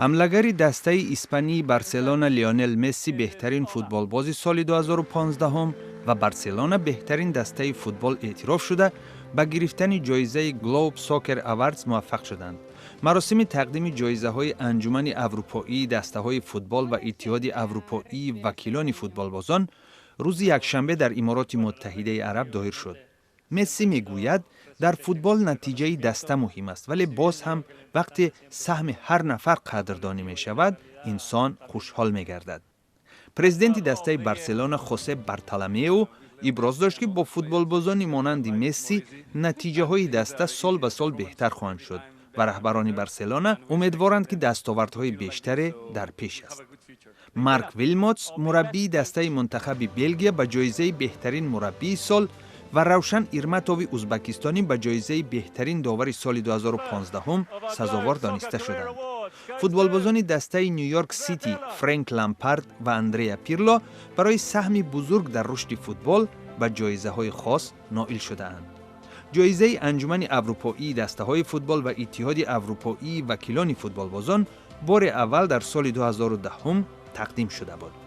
Ҳамлагари дастаи испании Барселона Лионел Месси беҳтарин футболбози соли 2015 ва Барселона беҳтарин дастаи футбол эътироф шуда, ба гирифтани ҷоизаи Globe Soccer Awards муваффақ шуданд. Маросими тақдими ҷоизаҳои Анҷумани аврупоии дастаҳои футбол ва Иттиҳоди аврупоии вакилони футболбозон рӯзи якшанбе дар Имороти Муттаҳидаи Араб доир шуд. Месси мегӯяд, дар футбол натиҷаи даста муҳим аст, вале боз ҳам вақте саҳми ҳар нафар қадрдонӣ мешавад, инсон хушҳол мегардад. Президенти дастаи Барселона Хосе Бартоломеу иброз дошт, ки бо футболбозони монанди Месси натиҷаҳои даста сол ба сол беҳтар хоҳанд шуд ва раҳбарони Барселона умедворанд, ки дастовардҳои бештаре дар пеш аст. Марк Вилмотс, мураббии дастаи мунтахаби Белгия, ба ҷоизаи беҳтарин мураббии сол ва Равшан Ирматови узбакистонӣ ба ҷоизаи беҳтарин довари соли 2015 сазовор дониста шуданд. Футболбозони дастаи Ню-Йорк Сити Фрэнк Лампард ва Андреа Пирло барои саҳми бузург дар рушди футбол ба ҷоизаҳои хос ноил шудаанд. Ҷоизаи Анҷумани аврупоии дастаҳои футбол ва Иттиҳоди аврупоии вакилони футболбозон бори аввал дар соли 2010 тақдим шуда буд.